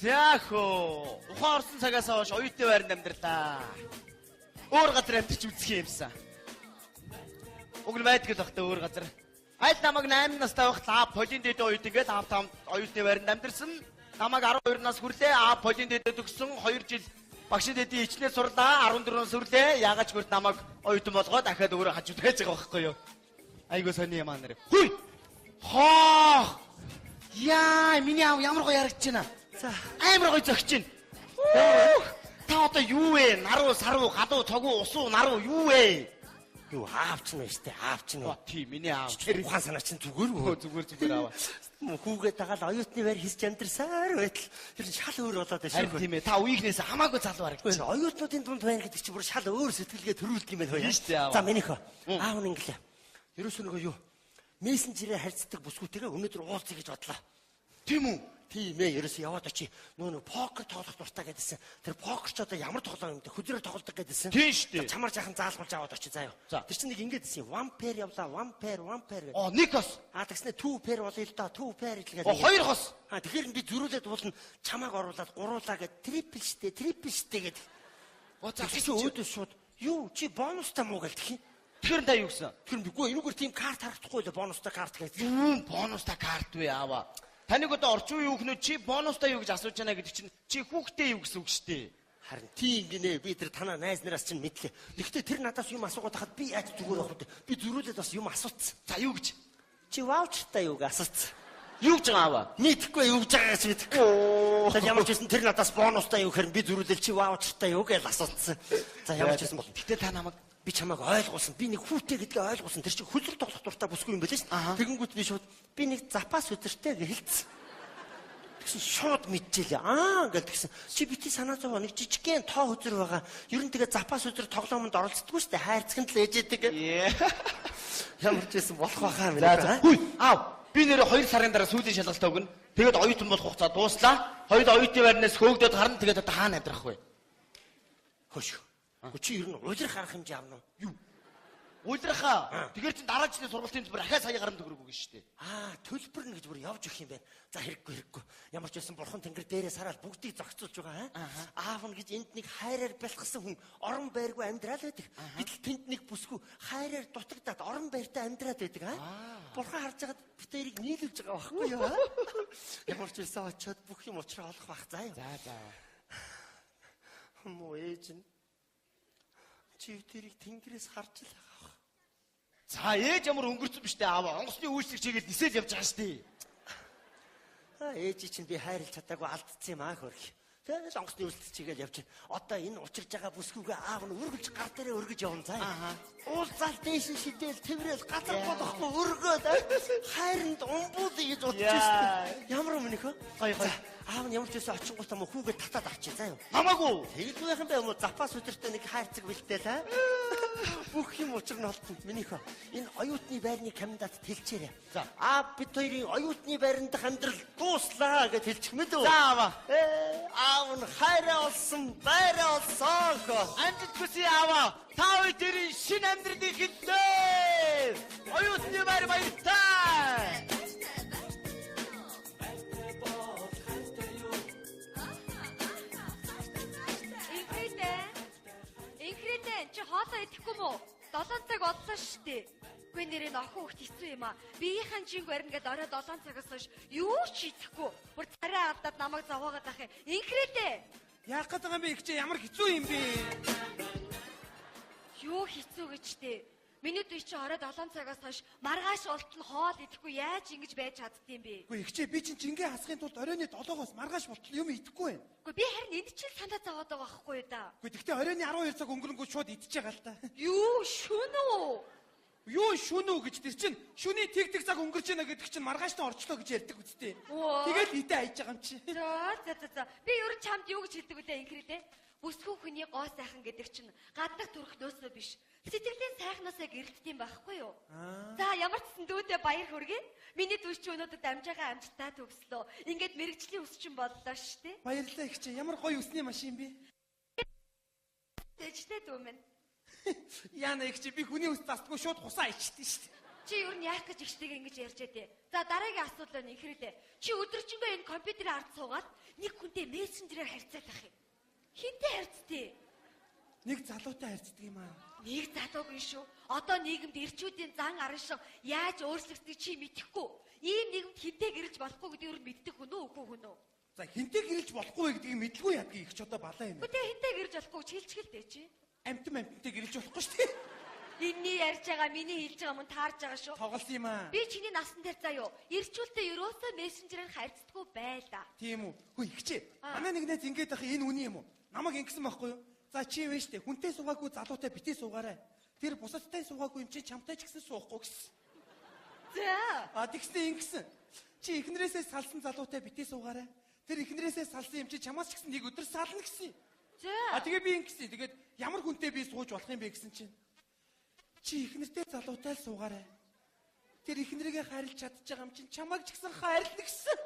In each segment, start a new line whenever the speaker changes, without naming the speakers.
Зяхөө. Ухаан орсон цагаас хойш оюутны байранд амьдралаа. Өөр газар амьдарч үзэх юмсан. Уг нь байдаг л бахта өөр газар. Аль намайг 8 настай байхад аа полин дэд оюут ингээд аав там оюутны байранд амьдарсан. Намайг 12 нас хүрлээ. Аа полин дэдэд төгссөн 2 жил багшийн дэдийн ичнээр сурлаа. 14 нас хүрлээ. Яагаад ч гүрт намайг оюутан болгоод дахиад өөрөө хажууд байж байгаа байхгүй юу? Айгуу сони юм аа нэр. Хүй! Хоох! Яа, миний аав ямар гоё ярагч байна.
За.
Амар гоё зөгч байна. Та одоо юу вэ? Наруу, саруу, галуу, цогуу, усуу, наруу юу вэ?
Юу аав ч нэ штэ, аав ч нэ.
Тий, миний аав.
Ухаан санаа чинь зүгээр үү?
Зүгээр зүгээр аав.
Хүүгээ дагаал оюутны байр хийсч амьдрсаар байтал тэр шал өөр болоод байна
шүү. Тийм ээ. Та үеийнхнээс хамаагүй залуу харагдчих.
Оюутнуудын дунд байна гэдэг чинь бүр шал өөр сэтгэлгээ төрүүлдэг юм байна.
Тийм.
За минийхөө. Аав нь инглээ. Ерөөсөө нөгөө юу? Мессенжерээр харьцдаг бүсгүүтэйгээ өнөөдөр уулзъя гэж бодлоо.
Тийм үү?
Тийм ээ, ерөөсөө яваад очи. Нөгөө покер тоглох дуртай гэдсэн. Тэр покер ч одоо ямар тоглоом юм бэ? Хөзрөөр тоглодог гэдсэн.
Тийм шүү дээ.
Чамаар жаахан заалгуулж аваад очи заа юу. Тэр чинь нэг ингэж гэсэн. One pair явлаа, one pair, one pair гэдэг.
Оо, нэг хос.
А тэгснэ two pair болъё л доо, two pair гэдэг.
Оо, хоёр хос.
А тэгэхээр би зөрүүлээд уулна чамааг оруулаад гуруулаа гэд triple штэ, triple штэ гэд.
Оо, за
тэгсэн өөдөөс шууд юу чи бонустай муу гэлдэх юм.
Тэгэхээр та юу гэсэн?
Тэр үгүй энүүгээр тийм карт харагдахгүй лээ, бонустай карт гэж.
Юу бонустай карт вэ аава? Таныг одоо орчин үеийн хүүхнүүд чи бонустай юу гэж асууж байна гэдэг чинь чи хүүхдээ юу гэсэн үг шүү дээ.
Харин тийм гинэ, би тэр танаа найз нараас чинь мэдлээ. Тэгэхдээ тэр надаас юм асуугаад хахад би яаж зүгээр явах вэ? Би зөрүүлээд бас юм асууцсан.
За юу гэж?
Чи ваучертай юу гэж асууцсан.
Юу гэж байгаа аава?
Мэдэхгүй юу гэж байгаагаас мэдэхгүй. Тэр ямар ч байсан тэр надаас бонустай юу гэхээр би зөрүүлэл чи ваучертай юу гэж асууцсан. За ямар ч байсан бол.
Гэтэ та намайг
би чамайг ойлгуулсан. Би нэг хүүтэй гэдгээ ойлгуулсан. Тэр чинь хөлөр тоглох дуртай бүсгүй юм байлээ шүү дээ. Тэгэнгүүт би шууд би нэг запас өдөртэй гэж хэлсэн. Тэгсэн шууд мэдчихлээ. Аа ингээл тэгсэн. Чи бити санаа зовоо нэг жижигхэн тоо хөзөр байгаа. Ер нь тэгээ запас өдөр тоглоомонд оролцдоггүй шүү дээ. Хайрцагт л ээжэдэг. Ямар ч байсан болох байхаа минь.
За. Хүй аав. Би нэрээ 2 сарын дараа сүүлийн шалгалт өгнө. Тэгээд оюутан болох хугацаа дууслаа. Хоёр оюутны байрнаас хөөгдөд гарна. Тэгээд одоо хаана амьдрах вэ?
Хөш. Чи ер нь улирах арга хэмжээ авна уу?
Юу? Улирахаа. Тэгэхээр чин дараа жилийн сургалтын төлбөр ахиа сая гаруй төгрөг өгнө шүү дээ.
Аа, төлбөр нь гэж бүр явж өгөх юм байна. За хэрэггүй хэрэггүй. Ямар ч байсан бурхан тэнгэр дээрээ сараал бүгдийг зохицуулж байгаа. Аав нь гэж энд нэг хайраар бэлхсэн хүн орон байргүй амьдрал байдаг. Гэтэл тэнд нэг бүсгүй хайраар дутагдаад орон байртай амьдраад байдаг. Бурхан харж байгаад бид хоёрыг нийлүүлж байгаа байхгүй юу? Ямар ч байсан очиод бүх юм учраа олох бах заа юу.
За за.
Муу ээж нь чи тэрийг тэнгэрээс харж л байгаа.
За ээж ямар өнгөрцөн биш үү аав. Онгоцны үйлчлэг чигээл нисэл явж байгаа шүү дээ.
Аа ээж чинь би хайрлаж чадаагүй алдсан юм аа хөрх. Тэгэл онгоцны үйлчлэг чигээл явж. Одоо энэ учирж байгаа бүсгүйгээ аав нь өргөж гар дээрээ өргөж явна заа. Уулзаал дээш нь шидэл тэврээл газар болохгүй өргөөд хайранд умбуулъя гэж бодож шээ. Ямар юм нөхөө?
Гоё гоё.
Аав нь ямар ч байсан очингуудаа мө хүүгээ татаад авчи заа юу.
Намаагүй.
Тэгэлгүй байх юм бэ юм уу? Запас өдөртөө нэг хайрцаг бэлдээл аа. Бүх юм учир нь олдсон. Минийхөө энэ оюутны байрны комендат хэлчихээрэй.
За.
Аа бид хоёрын оюутны байранд амьдрал дууслаа гэж хэлчих мэд үү?
За аава.
Аав нь хайраа олсон, байраа олсон хөө.
Амжилт хүсье аава. Та хоёрын шинэ амьдралыг хэллээ. Оюутны байр баяртай.
Чи хоолоо идэхгүй мүү? 7 цаг боллоо шүү дээ. Үгүй нэрээ охин хөхт хэцүү юм аа. Биеийнхэн жинг барина гэдээ орой 7 цагаас хойш юу ч идэхгүй. Бүр царай алдаад намайг зовоогоод ах юм. Инхрэлээ.
Яах гээд байгаа юм бэ? Их чи ямар хэцүү юм бэ?
Юу хэцүү гэж тээ. Миний дүү чи орой 7 цагаас хойш маргааш болтол хоол идэхгүй яаж ингэж байж чаддсан бэ?
Үгүй их чи би чинь жингээ хасахын тулд оройн 7-оос маргааш болтол юм идэхгүй байна.
Үгүй би харин энд чинь санаа зовоод байгаа байхгүй юу да.
Үгүй тэгтээ оройн 12 цаг өнгөрөнгөө шууд идчихэж байгаа л та.
Юу шүн үү?
Юу шүн үү гэж тэр чинь шүний тэг тэг цаг өнгөрч байна гэдэг чинь маргааш нь орчлоо гэж ярьдаг үсттэй. Тэгэл идэ айж байгаа юм чи.
За за за за. Би ер нь чамд юу гэж хэлдэг вүлээ инхрэлээ? Бүсгүй хүний гоо сайхан гэдэг чинь гаднах төрхнөөсөө биш. Сэтгэлийн сайхнаасаа гэрэлтдэм байхгүй юу? За ямар ч сан дүүдээ баяр хүргэе. Миний дүү чи өнөөдөр дамжаагаа амжилтаа төгслөө. Ингээд мэрэгжлийн өсчин боллоо шүү дээ.
Баярлалаа их чи. Ямар гоё өсний машин бэ?
Тэжтэй дүү минь.
Яна их чи би хүний өс застгүй шууд хусаа ичдээ шүү дээ.
Чи ер нь яах гэж ихтэйгээ ингэж ярьж байдээ. За дараагийн асуудал нь ихрэлээ. Чи өдөржингөө энэ компьютерийн ард суугаад нэг хүнтэй мессенжерээр харьцаад байх юм. Хинтэй харьцтээ?
Нэг залуутай харьцдаг юм аа.
Нэг залуугүй шүү. Одоо нийгэмд эрчүүдийн зан араншин яаж өөрчлөгдсөнийг чи мэдэхгүй. Ийм нийгэмд хинтэй гэрэлж болохгүй гэдгийг ер нь мэддэг хүн үү үгүй хүн үү?
За хинтэй гэрэлж болохгүй гэдгийг мэдлгүй ядгийг их ч одоо балаа юм.
Үгүй хинтэй гэрэлж болохгүй гэж хэлчихэл дээ чи.
Амтан амтантай гэрэлж болохгүй шүү дээ.
Энийний ярьж байгаа, миний хэлж байгаа мөн таарж байгаа шүү.
Тоглосон юм аа.
Би чиний насан дээр заяо. Ирчүүлдэ ерөөсөө мессенжерээр харьцдаггүй байлаа.
Тийм үү. Хөө ихчээ. Манай нэг найз ингэж ах энэ үний юм уу? Намайг ингэсэн байхгүй юу? За чи вэ штэ. Хүнтэй суугаагүй залуутай битээ суугаарай. Тэр бусадтай суугаагүй юм чи чамтай ч гэсэн суухгүй гэсэн.
За.
А тэгснэ ингэсэн. Чи эхнэрээсээ салсан залуутай битээ суугаарай. Тэр эхнэрээсээ салсан юм чи чамаас ч гэсэн нэг өдөр сална гэсэн.
За.
А тэгээ би ингэсэн. Тэгээд ямар хүнтэй би сууж болох юм бэ гэсэн чинь. Чи эхнэртэй залуутай л суугаарай. Тэр эхнэрийгээ хайрлаж чадчих юм чинь чамайг ч гэсэн хайрлана гэсэн.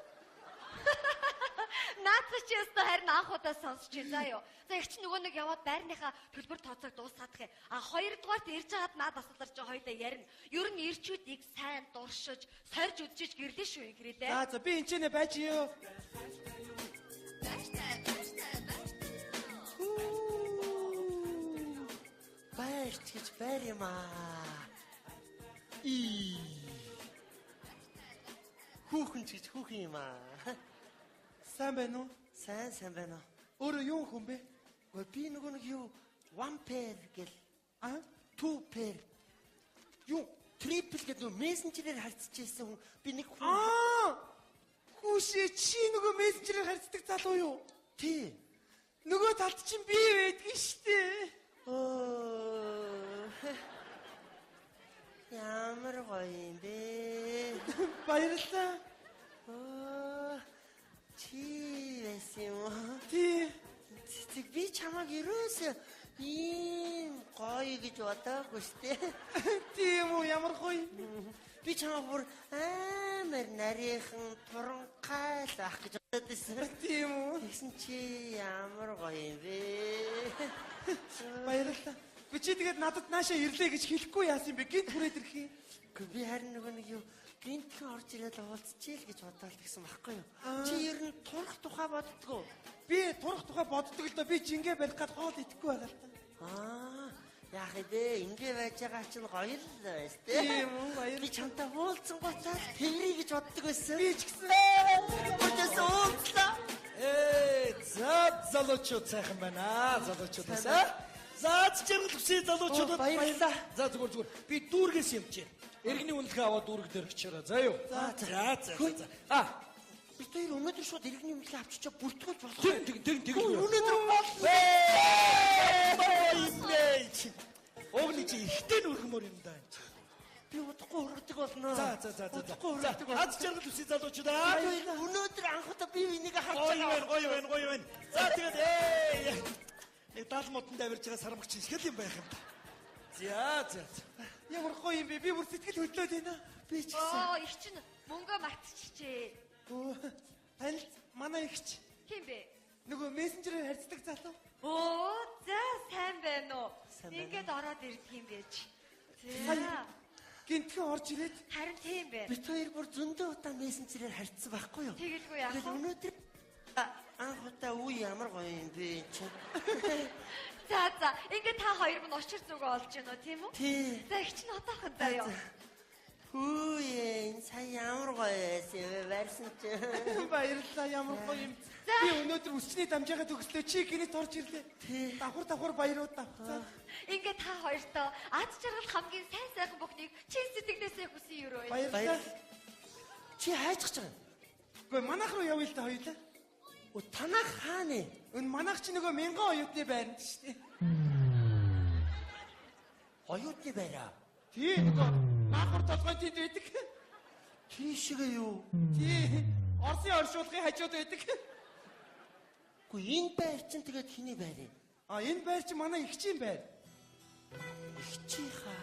Наадах чи өстө харин анх удаа сонсч байна заа юу. За их чи нөгөө нэг яваад байрныхаа төлбөр тооцоог дуусгаадах юм. А хоёрдугаарт ирж байгаад наад асуудал чи хоёлаа ярина. Ер нь ирчүүдийг сайн дуршиж, сорж үдчиж гэрлээ шүү инхрэлээ.
За за би энэ ч нэ байж юу.
Байрч гэж байр юм аа. И. Хүүхэн ч гэж хүүхэн юм аа.
Сайн байна уу?
Сайн сайн байна уу?
Өөрөө юу хүн бэ?
Гэхдээ би нөгөө нэг юу one pair гэл
Аа?
two pair
Юу?
triple гэдэг нөгөө мессенжерээр харьцаж байсан хүн би нэг хүн
Аа! Хүүшээ чи нөгөө мессенжерээр харьцдаг залуу юу?
Тий.
Нөгөө талд чинь би байдгийн штэ.
Оо. Ямар гоё юм бэ?
Баярлалаа.
Оо. Чи байсан юм уу?
Тий.
Цэцэг би чамайг ерөөсөө ийм гоё гэж бодоогүй штэ.
Тийм үү ямар гоё.
Би чамайг бүр амар нарийнхан туранхай л ах гэж бодоод байсан.
Тийм үү?
Тэгсэн чи ямар гоё юм бэ?
Баярлалаа. Би чи тэгээд надад наашаа ирлээ гэж хэлэхгүй яасан юм бэ? Гинт хүрээд ирэх юм.
Гэхдээ би харин нөгөө нэг юу гинтхэн орж ирээд уулзчихъя л гэж бодоол тэгсэн байхгүй юу? Чи ер нь турах тухай боддгоо.
Би турах тухай боддог л доо би жингээ барих гад хоол идэхгүй байгаа л та.
Аа, яах вэ? Ингээ байж байгаа чинь гоё л байна тэ.
Тийм үү, баярлалаа.
Би чамтай уулзсан гоцоо тэрий гэж боддог байсан.
Би ч гэсэн.
Бүрдээс уулзлаа.
За залуучууд сайхан байна. Залуучуудаас аа. За жаргал хүсье залуучуудад
Баярлалаа.
За зүгээр зүгээр. Би дүүргээс явж байна. Иргэний үнэлгээ аваад дүүрэг дээр очиорой. За юу? За за за. А
Бид хоёр өнөөдөр шууд иргэний үнэлгээ авчичаа бүртгүүлж болох.
тэг тэг тэг тэг.
Өнөөдөр болно.
Уг нэг чи ихтэй нүрхмөр юм даа энэ чи.
Би удахгүй өргөдөг болно.
За за за за.
Удахгүй өргөдөг болно.
Аз жаргал хүсье залуучуудаа.
Бид хоёр өнөөдөр анх удаа бие биенийг харж
Гоё
байгаа.
байна, гоё байна, гоё байна. За тэгээд нэг дал модонд авирж байгаа сарамгч шиг л юм байх юм да. За за за.
Ямар гоё юм бэ? Би бүр сэтгэл хөдлөөд байна.
Би ч гэсэн.
Оо их чинь мөнгө мартчихжээ.
Өө танил манай ихч
Хин бэ?
нөгөө мессенжерээр харьцдаг залуу.
Оо за сайн байна уу?
Сайн байна.
Ингээд ороод ирдэг юм байж.
Сайн
За.
гинтхэн орж ирээд
Харин тийм бэ.
Бид хоёр бүр зөндөө удаа мессенжерээр харьцсан байхгүй юу?
Тэгэлгүй яах
Тэгэл
вэ?
өнөөдөр анх удаа үе ямар гоё юм бэ энэ чинь.
За за ингээд та хоёр мань учир зүгөө олж гэнэ үү тийм үү?
Тий.
За их чинь одоохон заяа.
Хүү энэ сая ямар гоё байсан юм бэ барьсан чинь.
баярлалаа ямар гоё юм.
За.
Би өнөөдөр өсчний дамжаага төгслөө чи гинэт орж ирлээ.
Тий.
Давхар давхар баярууд давхцаа.
Ингээд та хоёртоо аз жаргал хамгийн сайн сайхан бүхнийг чин сэтгэлээсээ хүсэн юу вэ?
Баярлалаа.
Чи хайж гэж байгаа юм?
Үгүй манайх руу явъя л да хоёулаа.
Өө танах хаана?
Өн манайх чи нөгөө мянган оюутны байранд шүү дээ.
Оюутны байраа.
Тий нөгөө наахар толгойн тэнд байдаг.
Тийшгээ юу?
Тий. Орсын оршуулгын хажууд байдаг.
Үгүй энэ байр чинь тэгээд хэний байр юм?
А энэ байр чи манай эгчийн байр.
Игчийнхаа.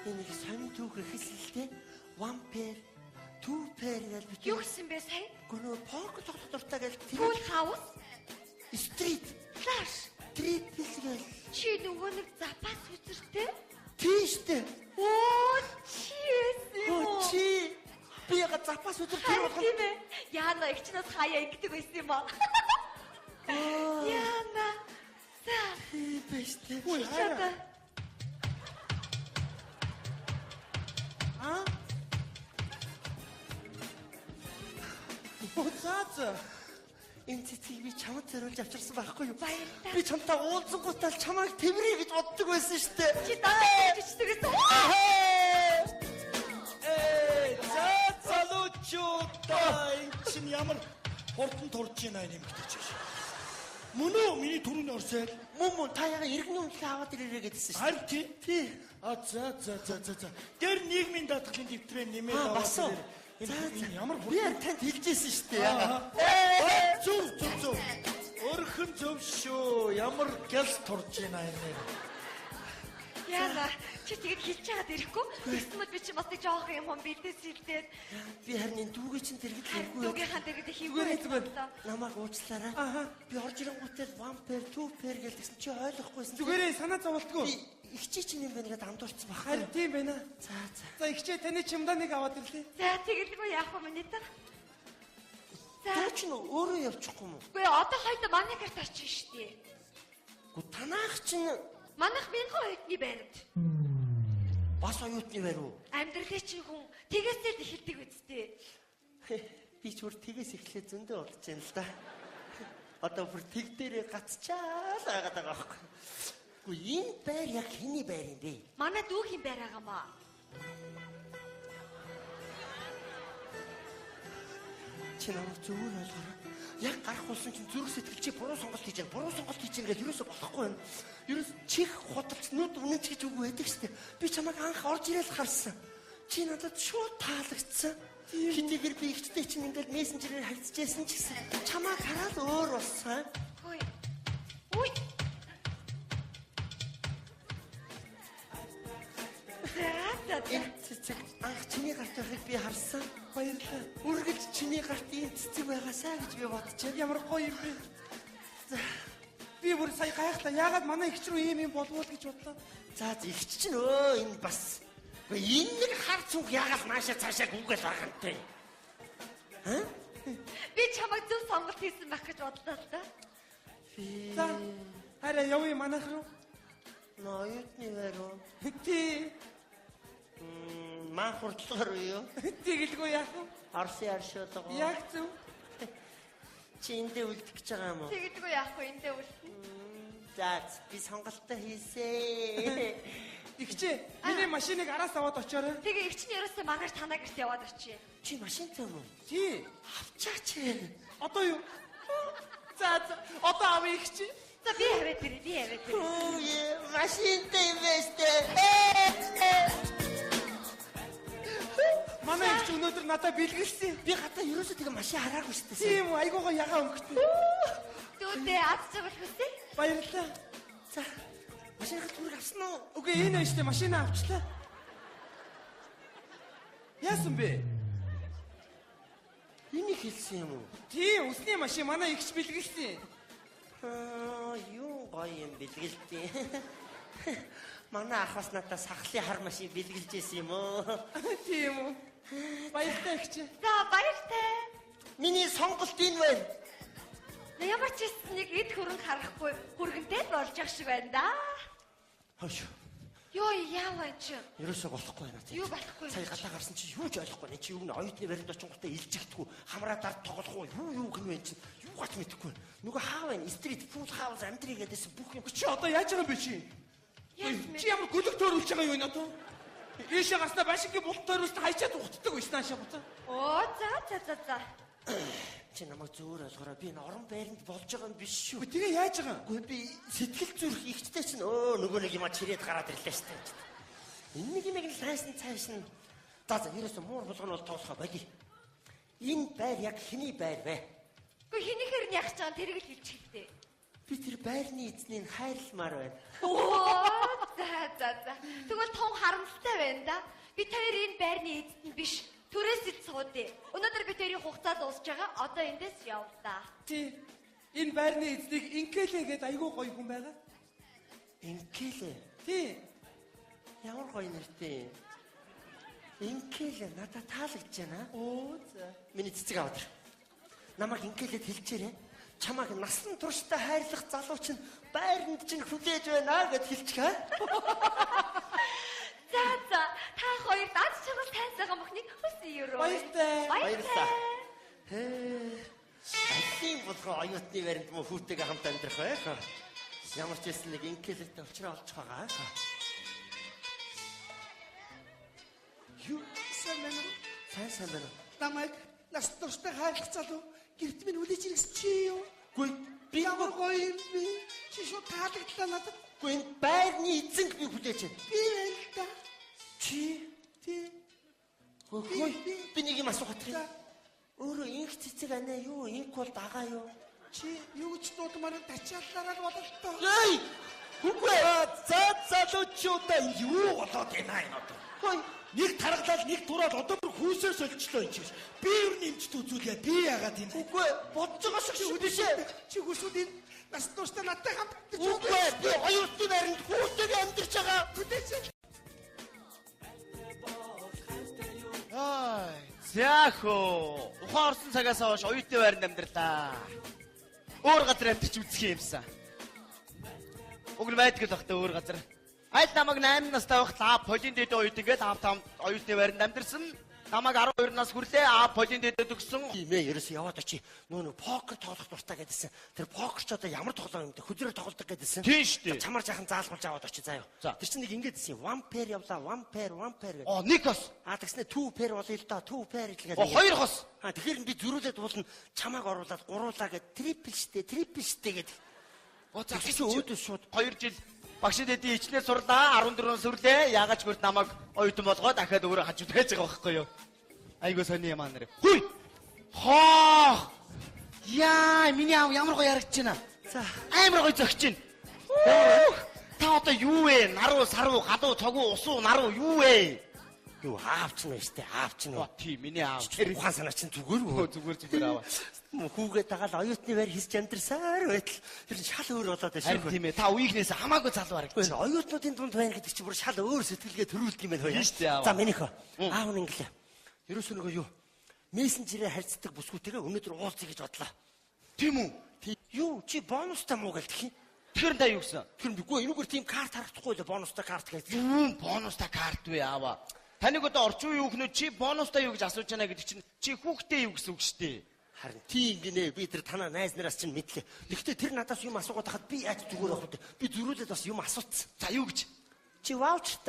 Энэ их сонин түүх эхэлсэн л дээ. One pair, two pair гэж бит.
Юу гэсэн бэ сая?
Үгүй нөө покер тоглох дуртай гэж
Full house,
Street,
flash.
triple гэж.
Чи нөгөө нэг запас үзэртэй?
Тийм штэ.
Оо чи юм уу?
Чи би яга запас үзэр тэр
болгон. Тийм ээ. Яна их чинээс хаяа ингэдэг байсан юм аа. Яна. За.
Тийм байж тээ.
Үгүй хайраа. Аа? За.
Энэ цэцгийг би чамд зориулж авчирсан байхгүй юу?
Баярлалаа.
Би чамтай уулзсангуудаа л чамайг тэврээ гэж боддог байсан шүү дээ.
Чи дандаа жижигсэн гэсэн.
Ээ, за залуучуудаа энэ чинь ямар хурдан турж байна юм гэдэг чинь. Мөн үү миний түрүүний орсойл?
Мөн та яга иргэний үнэлгээ аваад ирээрэй гэдсэн шүү дээ.
Харин тий.
Тий.
А за за за за за. Тэр нийгмийн даатгалын дэвтрээ нэмээд
аваад
ирээрэй.
За
Энэ ямар
Би
хурдан
танд хэлжсэн шүү дээ яга.
Зөв зөв зөв. Өрхөн зөв шүү. Ямар гялс турж байна энэ.
Яна чи тэгэд хэлж чагаад ирэхгүй. Тэгсэн мэт би чи бас нэг жоох юм хом бэлдээс хилдээд.
Би харин энэ дүүгээ чинь тэргэд хэрэггүй.
Дүүгийнхаа тэргэд хийхгүй.
Зүгээр.
Намайг уучлаарай. Би орж ирэнгүүтээ 1 pair 2 pair гэлсэн чи ойлгохгүйсэн.
Зүгээрээ санаа зоволтгүй.
Би ихчээ чинь юм байна гэдээ андуурсан баг.
Харин тийм байна.
За за.
За ихчээ таны чемоданыг аваад ирлээ.
За тэгэлгүй яах вэ миний та?
За чинь өөрөө явчихгүй юм уу?
Үгүй одоо хоёул манай гэрт очих шүү дээ.
Гү танаах чинь
манайх мянган оюутны байранд.
Бас оюутны байр уу?
Амьдралын чинь хүн тэгээсээ л эхэлдэг үсттэй.
Би ч бүр тэгээс эхлээ зөндөө бодож байна л да. Одоо бүр тэг дээрээ гацчаал байгаад байгаа байхгүй. Үгүй энэ байр яг хэний байр юм бэ?
Манай дүүхийн байр байгаа маа.
Чи намайг зөвөр ойлгоорой. Яг гарах болсон чинь зүрх сэтгэл чи буруу сонголт хийж байна. Буруу сонголт хийж байна гэж юусоо болохгүй юм. Ерөөс чих худалч нүд үнэнч гэж үг байдаг штэ. Би чамайг анх орж ирээл харсан. Чи надад шууд таалагдсан. Хэдийгээр би ихтэй чинь ингээл мессенжерээр харьцажсэн ч гэсэн чамайг хараад өөр болсон.
Хөөе. Үгүй. За.
Энэ цэцэг анх чиний гарт байхыг би харсан.
Баярлалаа.
Үргэлж чиний гарт ийм цэцэг байгаасаа гэж би бодчихав.
Ямар гоё юм бэ? За. Би бүр сая гайхлаа. Яагаад манай эгч рүү ийм юм болвол гэж бодлоо.
За эгч чинь өө энэ бас. Үгүй энэ нэг хар цүнх яагаад нааша цаашаа гүгэл байгаа юм бэ? Аа?
Би чамайг зөв сонголт хийсэн байх гэж бодлоо л да.
За. Хараа явъя манайх руу.
Ноётны байр уу?
Тий.
Маа хурдлгаар юу?
Тэгэлгүй яах вэ?
Орсын аршуулга.
Яг зөв.
Чи эндээ үлдэх гэж байгаа юм уу?
Тэгэлгүй яах вэ? Эндээ үлдэнэ.
За би сонголтоо хийсээ.
Игчээ, миний машиныг араас аваад очоорой.
Тэгээ эгч нь ерөөсөө маргааш танаа гэрт яваад очие.
Чи машинтай юм уу?
Тий.
Авчаач.
Одоо юу? За за, одоо авъя эгч.
За би аваад ирээ, би аваад ирээ.
Үгүй машинтай юм байна штэ.
Манай эгч өнөөдөр надад бэлгэлсэн.
Би гадаа ерөөсөө тэгээ машин хараагүй штэ.
Тийм үү, айгуугаа ягаа өнгөтнө.
Дүүдээ аз жаргал хүсье.
Баярлалаа.
За машиныхаа түрэг авсан уу?
Үгүй энэ байна штэ, машинаа авчлаа. Яасан бэ?
Энийг хэлсэн юм уу?
Тийм, үсний машин манай эгч бэлгэлсэн.
Аа, юу гоё юм бэлгэлтээ. Манай ах бас надад сахлын хар машин бэлгэлж байсан юм уу?
Тийм үү. Баяртай эгч.
За баяртай.
Миний сонголт энэ байна.
Ямар ч хэсэг нэг эд хөрөнгө харахгүй хүргэнтэй л болж ах шиг байна да.
Хойш.
Йоо яава чи.
Ерөөсөө болохгүй байна.
Юу болохгүй?
Сая гадаа гарсан чи юу ч ойлгохгүй. Чи юу н оюутны баринд очингуудаа илжигдэхгүй, хамраа дард тоглох уу? Юу гэнэ вэ чи? Юугаач мэдэхгүй. Нөгөө хаа байна? Стрит фул хаус амьдрий гэдээсэн бүх юм.
Чи одоо яаж байгаа юм бэ чи? Чи ямар гөлөг төөрүүлж байгаа юм энэ одоо? Ийшээ гарснаа башингийн булт төөрүүлсэн хайчаад ухтдаг байсан наашаа буцаа.
Оо за за за за.
Чи намайг зөөр ойлгороо би энэ орон байранд болж байгаа юм биш шүү.
Тэгээ яаж байгаа юм?
Үгүй би сэтгэл зүрх ихтэй чинь нөгөө нэг юм а чирээд гараад ирлээ шүү дээ. Энэ нэг юм яг лайсан цааш нь за за ерөөсө муур булган бол тоглохоо боли. Энэ байр яг хэний байр вэ?
Үгүй хэнийхэр нь яах чаан тэрийг л хэлчих хэрэгтэй.
Би тэр байрны эзнийг хайрламаар байна.
Оо за за за. Тэгвэл тун харамсалтай байна да. Бид хоёр энэ байрны эзэд нь биш. Түрээс ил суудъя. Өнөөдөр бид хоёрын хугацаа дуусж байгаа. Одоо эндээс явлаа.
Тий. Энэ байрны эзнийг инкэлээ гээд айгүй гоё хүн байгаа.
Инкэлэ.
Тий.
Ямар гоё нэртэй юм. Инкэлэ надад таалагдж байна.
Оо за.
Миний цэцэг аваад ир. Намайг инкэлэд хэлчихээрэй. Чамайг насан туршдаа хайрлах залуу чинь байранд чинь хүлээж байна гэд хэлчих аа.
За за та хоёр аз жаргал сайн сайхан бүхнийг хүсэн өрөө.
Баяртай.
Баярлалаа. Хээ. Алийн болгоо оюутны баринд мөн хүүтэйгээ хамт амьдрах байх. Ямар ч байсан нэг инкэлэтэй уулзраа олж байгаа.
Юу сайн байна уу?
Сайн сайн байна уу?
Намайг нас туршдаа хайрлах залуу гэрт минь хүлээж ирсэн чи юу?
Үгүй
Би ямар гоё юм бэ? Чи шууд таалагдлаа надад.
Үгүй энэ байрны эзэнг би хүлээж байна.
Би байна л да.
Чи
Тий.
хөөе би нэг юм асуух гэх юм.
За.
Өөрөө инх цэцэг анаа юу? Инх бол дагаа юу?
Чи юу гэж дуудмаар тачааллаараа л бололтоо.
Эй! Үгүй.
За залуучуудаа юу болоод байна энэ одоо?
Хөөе.
Нэг таргалал нэг тураал одоо бүр хүүсээ соличлоо энэ чинь. Би ер нь эмчт үзүүлээ. Би яагаад энэ?
Үгүй бодож байгаа шиг шүү дээ.
Чи хүсвэл энэ нас туршдаа надтай хамт амьдарч
Үгүй би оюутны байранд хүүтэйгээ амьдарч байгаа.
Хүлээж.
Ай, за хөө. Ухаан орсон цагаас хойш оюутны байранд амьдралаа. Өөр газар амьдарч үзэх юмсан. Уг нь байдаг л бах та өөр газар. Аль намайг 8 настай байхад аа полин дэд оюут ингээд аав там оюутны байранд амьдарсан. Намайг 12 нас хүрлээ аа полин дэдэд өгсөн.
Тийм ээ, ерөөсөө яваад очи. Нөө покер тоглох дуртай гэдсэн. Тэр покер ч одоо ямар тоглоом юм бэ? Хөдрөөр тоглодог гэдсэн.
Тийм шүү дээ.
Чамар жаахан заалгуулж аваад очи заа юу.
За.
Тэр чинь нэг ингэж гэсэн юм. One pair явлаа, one pair, one pair гэдэг.
Оо нэг хос.
А тэгснэ two pair болъё л доо, two pair гэдэг.
Оо хоёр хос.
А тэгэхээр би зөрүүлээд уулна чамааг оруулаад гуруулаа гэд triple штэ, triple штэ гэд.
Оо за
Тэгсэн чинь өөдөөс шууд
2 жил багш дэдийн ичнээр сурлаа 14 сүрлээ. Яагаад ч гүрт намайг оюутан болгоод дахиад өөрөө хажууд байж байгаа байхгүй юу? Айгуу сони юм аа нэр. Хүй. Хоох. Яа, миний аав ямар гоё яригдж байна.
За.
Амар гоё зөгч байна. Хөөх. Та одоо юу вэ? Наруу, саруу, галуу, цогуу, усуу, наруу юу вэ?
Юу аав ч нэ штэ, аав ч нэ.
Оо тий, миний аав.
Ухаан санаа чинь зүгээр
Өө
үү?
зүгээр зүгээр аава.
Хүүгээ дагаал оюутны байр хийсч амьдрсаар байтал тэр нь шал өөр болоод байна
Харин
шүү.
тийм ээ. Та үеийнхнээс хамаагүй залуу харагдаж
Үгүй оюутнуудын дунд байна гэдэг чинь бүр шал өөр сэтгэлгээ төрүүлдэг юм байна хөөе.
Тийм шүү дээ, аав.
За минийхөө. Аав нь инглээ. Ерөөсөө нөгөө юу? Мессенжерээр харьцдаг бүсгүүтэйгээ өнөөдөр уулзъя гэж бодлоо.
Тийм үү?
Тий. Юу чи бонустай муу гэлдэх юм?
Тэгэхээр та юу гэсэн?
Тэр үгүй энүүгээр тийм карт харагдахгүй лээ бонустай карт гэж.
Юу бонустай карт вэ аава? Таныг одоо орчин үеийн хүүхнүүд чи бонустай юу гэж асууж байна гэдэг чинь чи хүүхдээ юу гэсэн үг шүү дээ.
Харин тийм гинэ би тэр танаа найз нараас чинь мэдлээ. Тэгэхдээ тэр надаас юм асуугаад хахад би яаж зүгээр авах вэ? Би зөрүүлээд бас юм асууцсан.
За юу гэж?
Чи ваучертай